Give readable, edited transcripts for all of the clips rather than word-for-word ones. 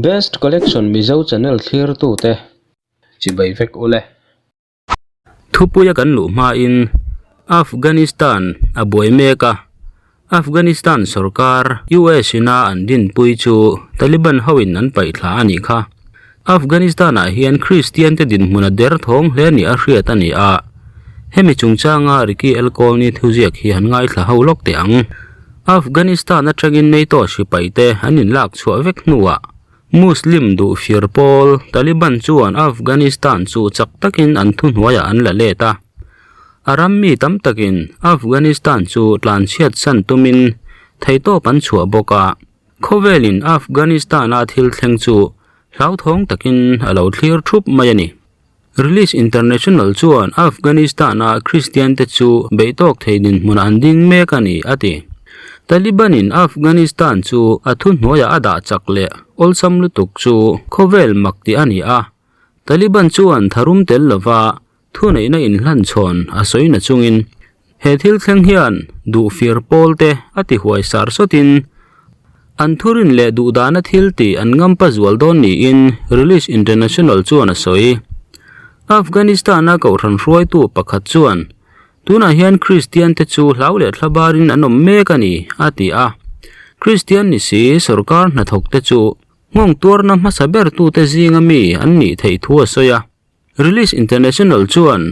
Best Collection Mizo channel thlirtute chibai vek ule. Thupuia kan luh hmain Afghanistan a buai mek a, Afghanistan sorkar US ina an dinpui chu Taliban hoin an paih thla a nih kha. Afghanistan ah hian Kristian te dinhmun a der thawng hle nih a hriat a ni a, hemi chungchanga Ricky Elkolni thuziak hi han ngaithla ho lawk teh ang. Afghanistan atangin NATO sipai te an inlak chhuah vek hnuah Muslim duh fir pawl Taliban chuan Afghanistan chu chak takin an thuhnuaiah an la let a. A ram mi tam takin Afghanistan chu tlanchhiat san tumin theihtawp an chhuah bawk a. Khawvelin Afghanistan-a thil thleng chu hlauthawng takin a lo thlir thup mai a ni. Release International chuan Afghanistan-a Kristiante chu beih tawk thei dinhmunah an ding mek a ni, a ti. Taliban-in Afghanistan chu a thuhnuaiah a dah chak leh awlsam lutuk chu khawvel mak tih a ni a. Taliban chuan tharum tel lova thuneihna inhlanchhawn a sawi na chungin he thil thleng hian duhfir pawlte a ti huai sar sawtin An thurin leh duhdana thil tih an ngampa zual dawn niin Release International chuan a sawi. Afghanistan-a kohhran hruaitu pakhat chuan, Tunah hian Kristian-te chu hlau leh thlabarin an awm mek a ni, a ti a. Kristian ni si sorkar hnathawkte chu nghawng tuarna hmasa bertute zinga mi an nih theih thu a sawi a. Release International chuan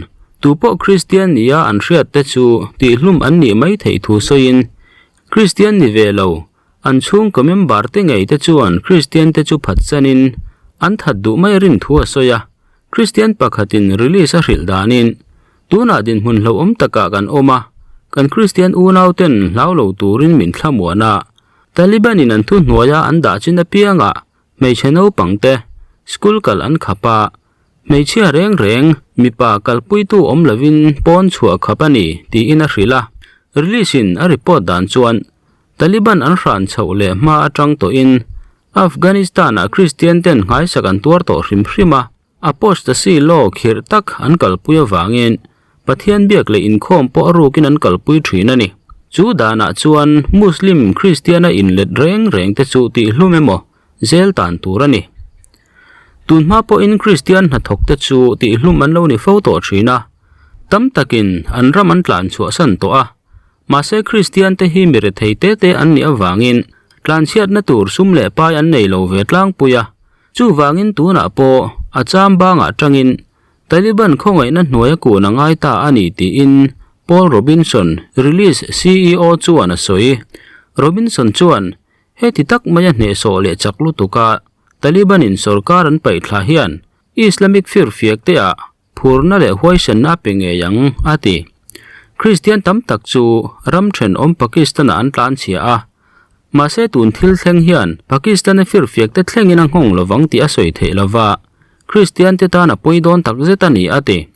tupawh Kristian nia an hriatte chu tihhlum an nih mai theih thu sawiin, Kristian ni ve lo, an chhungkaw member te ngei te chuan Kristian te chu phatsanin an that duh mai rin thu a sawi a. Kristian pakhatin Release a hrilh danin, Tunah dinhmun hlauhawm takah kan awm a, kan Kristian unauten hlau lo turin min thlamuan a, Taliban-in an thuhnuaia an dah chin apiangah Hmeichhe naupang te school kal an khap a, hmeichhia reng reng mipa kalpuitu awm lovin pawn chhuah khap a ni tiin a hrilh a. Release in a report dan chuan Taliban an hran chhoh leh hma atang tawhin Afghanistan ah Kristian ten nghaisak an tuar tawh hrim hrim a, apostasy law khirh tak an kalpui avangin Pathian biak leh inkhawm pawh a rukin an kalpui thin a ni. Chu danah chuan Muslim Kristiana inlet reng reng te chu tihhlum emaw zel tan tur a ni. Tunhma pawhin Kristian hnathawk te chu tihhlum an lo ni fo tawh thin a, tam takin an ram an tlan chhuahsan tawh a. Mahse Kristian te hi mi rethei te te an nih avangin tlanchhiatna tur sum leh pai an nei lo ve tlangpui a. Chuvangin tunah pawh a cham bangah tangin Taliban khawngaihna hnuaia kun a ngai ta a ni tiin Paul Robinson, Release ceo chuan a sawi. Robinson chuan, Heti tak maia hnehsawh leh chak lutuka Taliban-in sorkar an paih thla hian Islamic firfiak teah phurna leh huaisenna a pe ngei ang, a ti. Kristian tam tak chu ram thenawm Pakistan-ah an tlanchhia a, mahse tun thil thleng hian Pakistan-a firfiak te thlengin a nghawng lovang tih a sawi theih lova, Kristian te tan a pawi dawn tak zet a ni, a ti.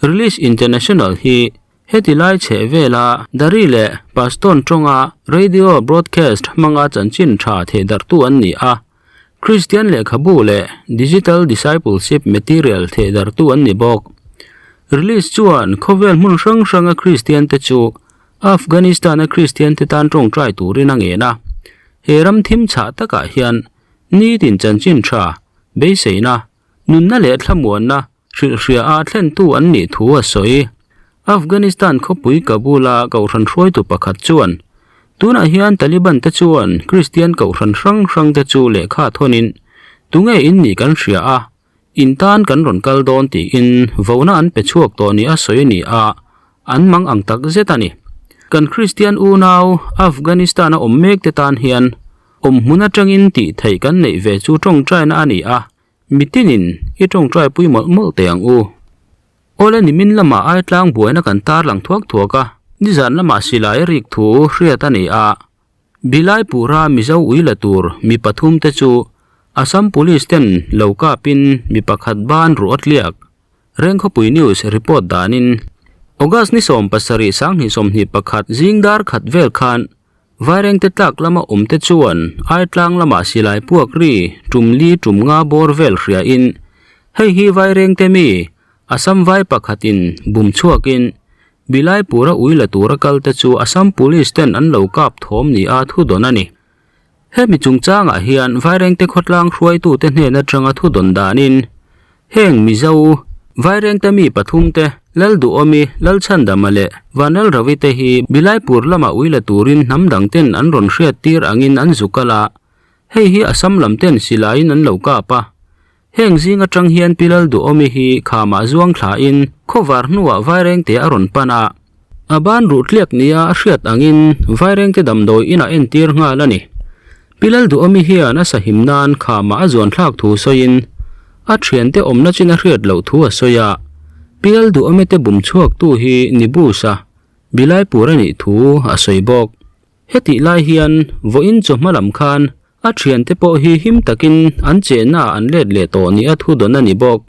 Release International hi heti lai chheh vela Dari leh Pashtun tawnga radio broadcast hmanga chanchin tha thehdarhtu an ni a, Kristian lehkhabu leh digital discipleship material thehdarhtu an ni bawk. Release chuan khawvel hmun hrang hranga Kristian te chu Afghanistan-a Kristian te tan tawngtai turin a ngen a. He ram thim chhah takah hian Nitin chanchin tha, beiseina, nunna leh thlamuanna hrilhhria a thlentu an nih thu a sawi. Afghanistan khawpui Kabul-a kohhran hruaitu pakhat chuan, Tunah hian Taliban te chuan Kristian kohhran hrang hrang te chu lehkha thawnin, Tunge in nih kan hria a, in tan kan rawn kal dawn tiin vona an pe chhuak tawh ni a sawi a ni a, an mang ang tak zet a ni. Kan Kristian unau Afghanistan-a awm mek te tan hian Awm hmun atangin tih theih kan neih ve chu tawngtaina a ni a, mitinin i tawngtai pui mawlh mawlh teh ang u. Awle nimin lamah Aitlang buaina kan tarlang thuak thuak a, nizan lamah silai a rik thu hriat a ni a, Bilaipura Mizo ui la tur mi pathum te chu Assam Police ten lo kapin mi pakhat ban ruh a tliak. Rengkhawpui News report danin August ni 17 2021 zing dar khat vel khan Vairengte tlak lama awmte chuan Aitlang lamah silai puak ri tum li tum nga bawr vel hriain hei hi Vairengte mi Assam vai pakhatin bum chhuakin Bilaipura ui la tura kalte chu Assam Police ten an lo kap thawm ni a thu dawn a ni. Hemi chungchangah hian Vairengte khawtlang hruaitute hnen atanga thu dawn danin heng Mizo, Vairengte mi pathumte, Lalduhawmi, Lalchhandama leh Vanlalravi te hi Bilaipur lama ui la turin hnam dangten an rawn hriattir angin an zu kal a, hei hi Assam lamten silaiin an lo kap a. Heng zing atang hian Pi Lalduhawmi hi khamah zuang thlain khawvar hnuah Vairengte a rawn pan a. A ban ruh tliak nia a hriat angin Vairengte damdawi inah entir nghal a ni. Pi Lalduhawmi hian a sahim nan khamah a zuan thlak thu sawiin a thiante awmna chin a hriat loh thu a sawi a. Pi Lalduhawmi te bum chhuaktu hi Nibusa, Bilaipur a nih thu a sawi bawk. Hetih lai hian vawiin chawhma lam khan A thiante pawh hi him takin an chenna ah an let leh tawh nia thu dawn a ni bawk.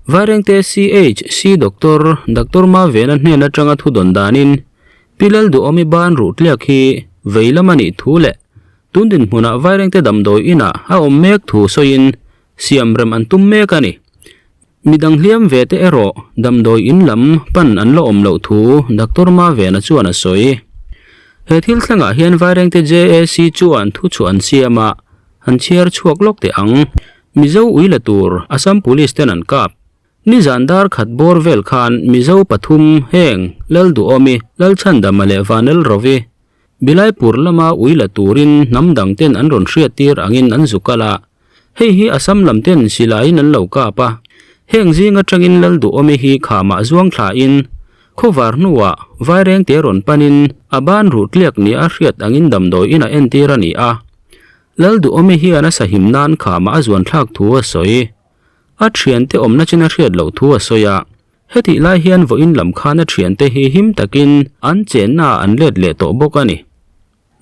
Vairengte CHC Doctor Doctor Mavena hnen atanga thu dawn danin Pi Lalduhawmi ban ruh tliak hi vei lam a nih thu leh tun dinhmunah Vairengte damdawi inah a awm mek thu sawiin siam rem an tum mek a ni. Midang hliam ve te erawh damdawi in lam pan an la awm loh thu Doctor Mavena chuan a sawi. He thil thlengah hian Vairengte JAC chuan thu chhuah an siam a, an chhiar chhuak lawk teh ang. Mizo ui la tur Assam Police ten an kap. Nizan dar khat bawr vel khan Mizo pathum heng Lalduhawmi, Lalchhandama leh Vanelrovi Bilaipur lama ui la turin hnam dang ten an rawn hriattir angin an zu kal a. Hei hi Assam lam ten silaiin an lo kap a. Heng zing atangin Lalduhawmi hi khamah zuang thlain khawvar hnuah Vairengte rawn panin a ban ruh tliak nia a hriat angin damdawi inah entir a ni a. Lalduhawmi hian a sahim nan khamah a zuan thlak thu a sawi. A thiante awmna chin a hriat loh thu a sawi a. Hetih lai hian vawiin lam khan a thiante hi him takin an chenna ah an let leh tawh bawk a ni.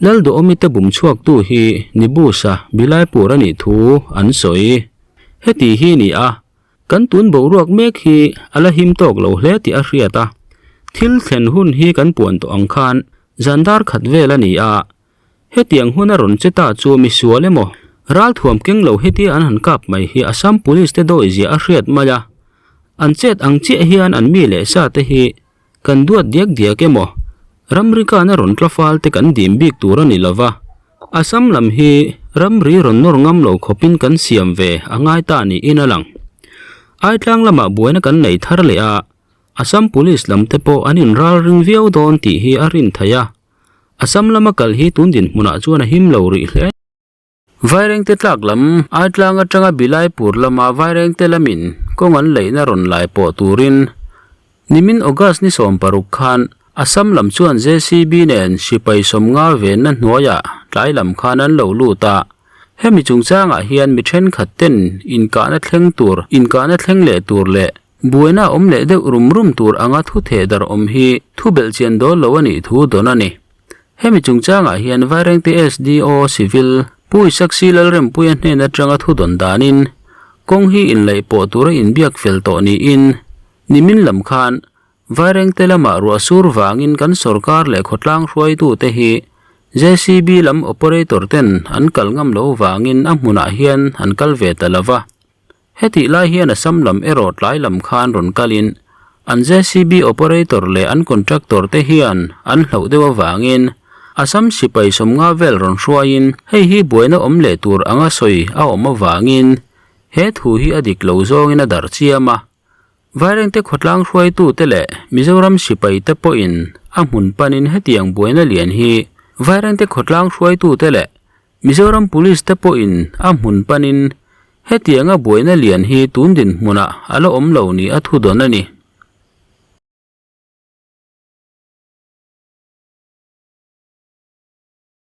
Lalduhawmi te bum chhuaktu hi Nibusa Bilaipur a nih thu an sawi. Heti hi ni a, kan tun boruak mek hi a la him tawk lo hle tih a hriat a. Thil thlen hun hi kan puan tawh ang khan zan dar khat vel a ni a, Hetiang hun a rawn che ta chu misual emaw, ralthuam keng lo hetia an han kap mai hi Assam Police te dawi zia a hriat mai a. An chet ang chiah hian an mi leh sa te hi kan duat diak diak emaw, ramri kan a rawn tla fal te kan dim bik tur a ni lova. Assam lam hi ramri rawn nawr ngam lo khawpin kan siam ve a ngai ta niin a lang. Aitlang lamah buaina kan nei thar leh a, Assam Police lam te pawh an inralring viau dawn tih hi a rin theih a. Assam lama kal hi tun dinhmunah chuan a him lo rih hle. Vairengte tlak lam Aitlang atanga Bilaipur lama Vairengte lamin kawng an leihna rawn lai pawh turin nimin August ni 16 khan Assam lam chuan JCB nen sipai sawmnga venna hnuaiah tlai lam khan an lo lut a. Hemi chungchangah hian mi thenkhat ten inkahna thleng tur inkahna thleng leh tur leh Buaina awm leh deuh rum rum tur anga thu theh dar awm hi thu belhchian dawl lo a nih thu dawn a ni. Hemi chungchangah hian Vairengte SDO Civil Pu Isaac C Lalrempuia hnen atanga thu dawn danin kawng hi inlaih pawh tura inbiak fel tawh niin nimin lam khan Vairengte lamah ruah sur vangin kan sorkar leh khawtlang hruaitute hi JCB lam operator ten an kal ngam lo vangin a hmunah hian an kal ve ta lova. Hetih lai hian Assam lam erawh tlai lam khan rawn kalin an JCB operator leh an contractor te hian an hlauh deuh avangin Assam sipai sawmnga vel rawn hruaiin hei hi buaina awm leh tur anga sawi a awm avangin he thu hi a dik lo zawngin a darh chiam a. Vairengte khawtlang hruaitute leh Mizoram sipaite pawhin a hmun panin hetiang buaina lian hi Vairengte khawtlang hruaitute leh Mizoram Police te pawhin a hmun panin hetianga buaina lian hi tun dinhmunah a la awm lo ni a thu dawn a ni.